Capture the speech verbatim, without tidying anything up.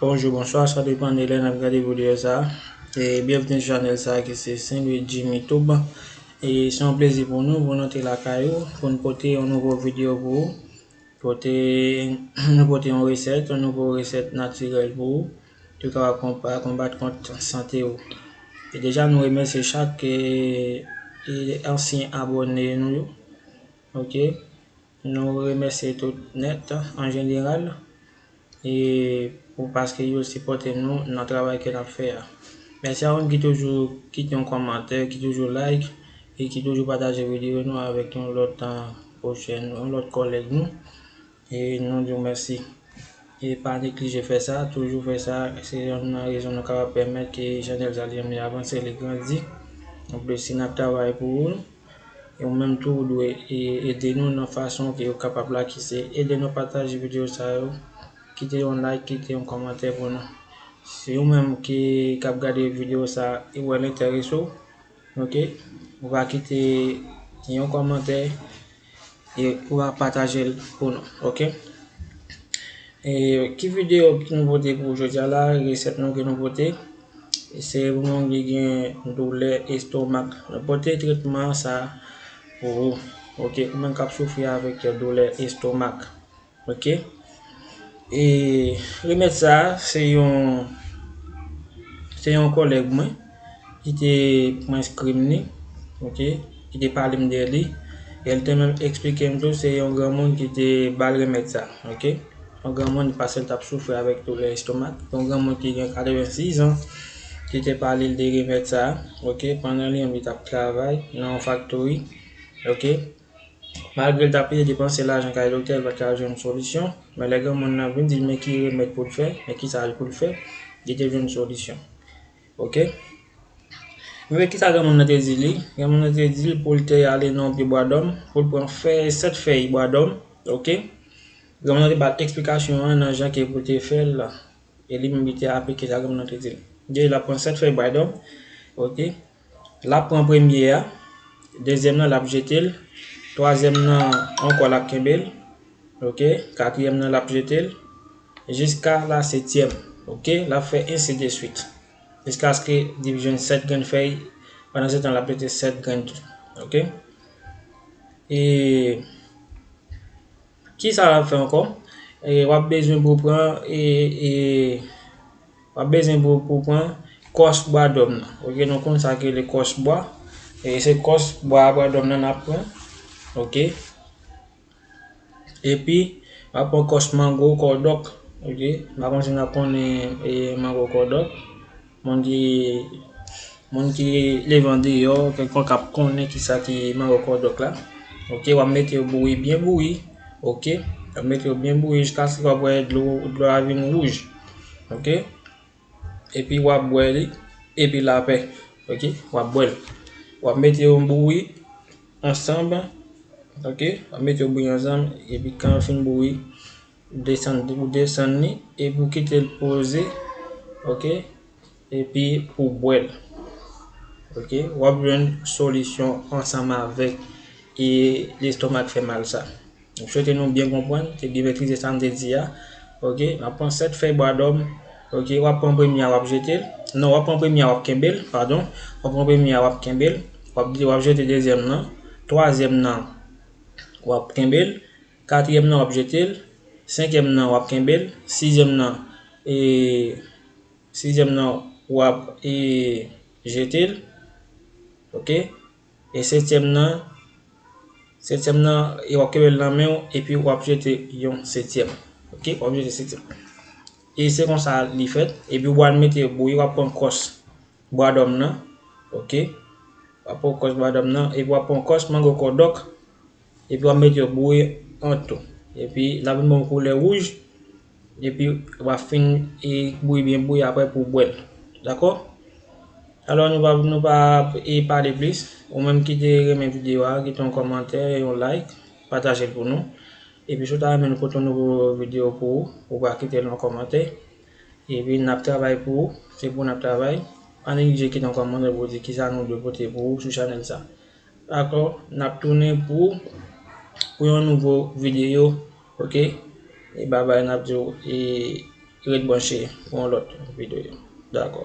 Bonjou, bonswa, sa depann de lè n ap gade videyo sa a. E byenvni sou chanèl sa a ki se Saint Louis Jimmy Tube. E se yon plezi pou nou, pou nou te lakay ou, pou n pote yon nouvo videyo pou ou. Pote, nou pote yon resèt, yon nouvo resèt natirèl pou ou. Pou w kapab konba-, konbat kont sante ou. E deja nou remèsye chak, e, e ansyen abòne nou yo. Ok. Nou remèsye tout nèt an jeneral. E pou paske yo sipòte nou nan travay ke n ap fè a. Mèsi a ou menm ki toujou kite yon kòmantè, ki toujou like, e ki toujou pataje videyo nou avèk yon lòt, ah, pwochèn, yon lòt kòlèg nou. E nou di w mèsi. E pa neglije fè sa, toujou fè sa. Se youn nan rezon nou kapab pèmèt ke chanèl sa li menm li avanse, li grandi. Anplis, si n ap travay pou ou, e ou menm tou, ou dwe e-, ede nou nan fason ke ou kapab la, ki se ede nou pataje videyo sa yo, kite yon like, kite yon kòmantè pou nou. Si ou menm ki, k ap gade videyo sa, ou wè l enterese w, ok, ou va kite yon kòmantè e ou va pataje l pou nou, ok? E ki videyo ki nou pote pou jodi a la, resèt nou ke nou pote, se pou moun ki gen doulè estomak. Nou pote tretman sa pou ou, ok? Ou menm k ap soufri avèk doulè estomak, ok? E remèd sa a, se yon, se yon kòlèg mwen ki te pran screen li, ok, ki te pale m de li. E l te menm eksplike m tou, se yon granmoun ki te ba l remèd sa, ok. Yon granmoun, paske l t ap soufri avèk doulè estomak. Yon granmoun ki gen katrevensis an, ki te pale l de remèd sa, ok, pandan li menm li t ap travay nan yon faktori, ok. Malgre l t ap peye depanse lajan kay doktè, l pa t ka jwenn solisyon. Men lè granmoun nan vin di l men ki remèd pou l fè, men kisa pou l fè, li te jwenn solisyon. Ok? Men kisa granmoun nan te di li? Granmoun nan te di l pou l te ale nan yon pye bwadòm, pou l pran fèy, sèt fèy bwadòm. Ok? Granmoun nan te ba l eksplikasyon an nan jan ke pou l te fè l la. E li menm li te aplike sa granmoun nan te di l. Li te di l ap pran sèt fèy bwadòm. Ok? L ap pran premye a, dezyèm nan l ap jete l, twazyèm nan ankò l ap kenbe l, ok, katriyèm nan l ap jete l, jiska la setyèm, ok, l ap fè ensi de swit, jiskaske li jwenn sèt grenn fèy, pandan se tan l ap jete sèt grenn tou, ok. E Kisa w ap fè ankò? E, w ap bezwen pou pran, e, e, w ap bezwen pou, pou pran kòs bwa dòm nan. Ok, nou konn sa ki rele kòs bwa. E se kòs bwa, bwa dòm nan n ap pran. Ok. Epi, w ap pran kòs mango kòdòk. Ok. M pa konn si n ap konnen, e, mango kòdòk. Moun ki, moun ki leve andeyò, kèlkonk ap konnen kisa ki mango kòdòk la. Ok, w ap mete yo bouyi, byen bouyi. Ok, w ap mete yo byen bouyi jiskaske w ap wè dlo, dlo a vin wouj. Ok, epi w ap bwè li, epi lapè. Ok, w ap bwè l. W ap mete yo bouyi ansanm. Ok, w ap mete yo bouyi ansanm, epi kan yo fin bouyi, desann, ou desann li, epi w kite l poze, ok, epi pou w bwè l. Ok, w ap jwenn solisyon ansanm avèk, e, lestomak fè mal sa. M swete nou byen konprann, te byen metrize sa m te di a. Ok, n ap pran sèt fèy bwa dòm. Ok, w ap pran premye a, w ap jete l. Non, w ap pran premye a, w ap kenbe l, padon. W ap pran premye a, w ap kenbe l. W ap, w ap jete dezyèm nan. Twazyèm nan, w ap kenbe l. Katriyèm nan, w ap jete l. Senkyèm nan, w ap kenbe l. Sizyèm nan, e, sizyèm nan, w ap, e, jete l. Ok. E setyèm nan, setyèm nan, e w ap kenbe l nan men w, epi w ap jete yon setyèm. Ok, w ap jete setyèm. E se konsa li fèt. Epi w al mete bouyi, w ap pran kòs bwa dòm nan. Ok. W ap pran kòs bwa dòm nan, epi w ap pran kòs mango kòdòk, epi w ap mete yo bouyi an tou. Epi l ap vin ba w koulè wouj, epi w ap fin, e, bouyi byen bouyi apre pou w bwè l. Dakò? Alò, nou pa, nou pa, e, pale plis. Ou menm ki te renmen videyo a, kite yon kòmantè, yon like, pataje l pou nou. Epi si w ta renmen nou pote yon nouvo videyo pou ou, ou pa kite l nan kòmantè. Epi n ap travay pou ou, se pou n ap travay. Pa neglije kite yon kòmantè pou w di kisa nou dwe pote pou ou sou chanèl sa. Dakò, n ap tounen pou, pou yon nouvo videyo, ok? E babay, n ap di w, e, ret branche pou yon lòt videyo. Dakò.